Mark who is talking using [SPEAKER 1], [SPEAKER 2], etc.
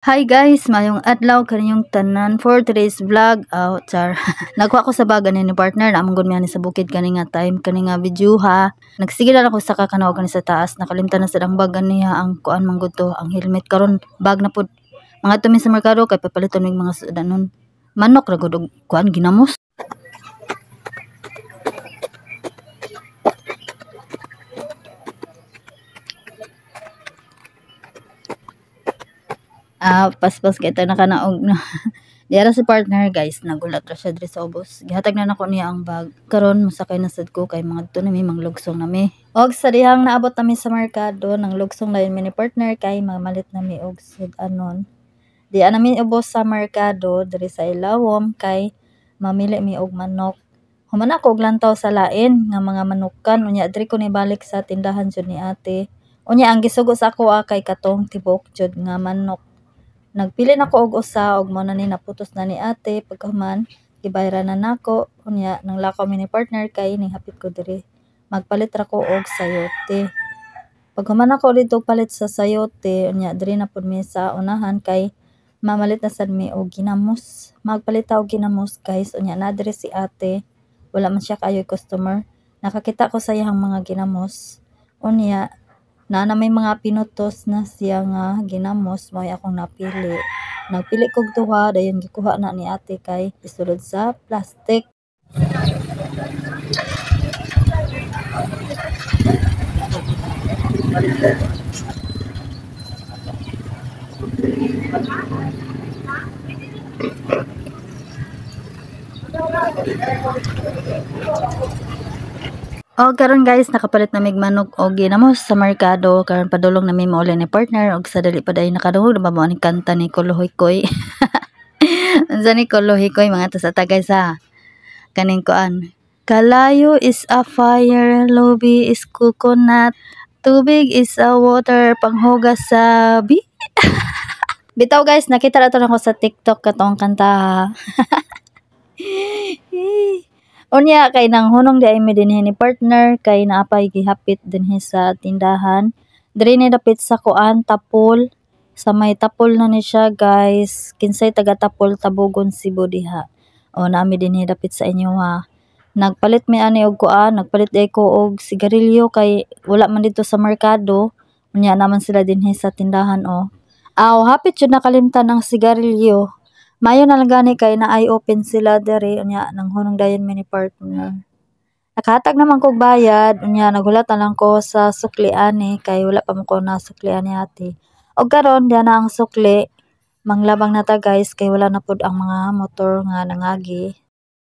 [SPEAKER 1] Hi guys, maayong adlaw kaninyong tanan for today's vlog. Oh, char. Nagkuha ko sa bag ani ni partner na among gud mi ani sa bukid kani nga time kani nga video ha. Nagsige na ako sa kakanaw kani sa taas. Nakalimtan na sa ang bag ganiha, ang kuan man gud to, ang helmet karon bag na pud. Mga tumi sa merkado kay papaliton mig mga sudanon. Manok ra gud og kuan, ginamos. Ah, paspas kay ta nakanaog na. Diara si partner guys, nagulat ra siya diri sa ubos. Gihatag na nako niya ang bag. Karon mosakay na sad ko kay mga to na mi, manglugsong na mi. Og sa dihang naabot nami sa merkado, nang lugsong na mi ni partner kay mamalit na mi og sud-anon. Di ana mi ubos sa merkado diri sa ilawom kay mamili mi og manok. Human ako og lantaw sa lain nga mga manukan, unya diri ko nibalik sa tindahan jud ni ate. Unya ang gisugo sa ako kay katong tibok jud nga manok. Nagpili na ko og usa og mao na ni naputos na ni ate. Pagkahuman gibayaran na nako, unya nanglakaw mi ni partner kay nihapit ko diri magpalit ra ko og sayote. Paghuman ako didto palit sa sayote, unya diri na pud mi sa unahan kay mamalit na sad mi og ginamos. Magpalit ta og ginamos guys, unya naa diri si ate, wala man siya kaayoy customer. Nakakita ko sa iyang mga ginamos, unya naa na may mga pinutos na siya nga ginamos, mao'y akong napili. Nagpili kog duha, dayon gikuha na ni ate kay isulod sa plastic. O karon guys, nakapalit na mig manok og ginamos sa merkado. Karon padulong na mi mauli ni partner og sa dali pa dayon nakadungog na ba mo aning kanta ni Kolohoy Koy? Unsa ni Kolohoy Koy mga ta sa tagay sa kaning kuan. Kalayo is a fire, lubi is coconut, tubig is a water, panghugas sa bi. Bitaw guys, nakita ra to nako sa TikTok katong kanta. Unya kay nang hunong di ay mi dinhi ni partner kay naapay gihapit dinhi sa tindahan. Diri ni dapit sa kuan, tapol. Sa may tapol na ni siya guys. Kinsay taga Tapol, Tabogon, Cebu diha. O naa mi dinhi dapit sa inyo ha. Nagpalit mi ani og kuan, nagpalit di ko og sigarilyo kay wala man dito sa merkado. Unya naman sila dinhi sa tindahan o. Aw, hapit jud nakalimtan ang sigarilyo. Mayo na lang gani kay naay open sila diri, unya nang hunong dayon mi ni partner. Nakahatag naman kog bayad, unya naghulat na lang ko sa sukli ani kay wala pa man ko nasuklian ni ate. Og karon diha na ang sukli, manglabang na ta guys kay wala na pud ang mga motor nga nangagi.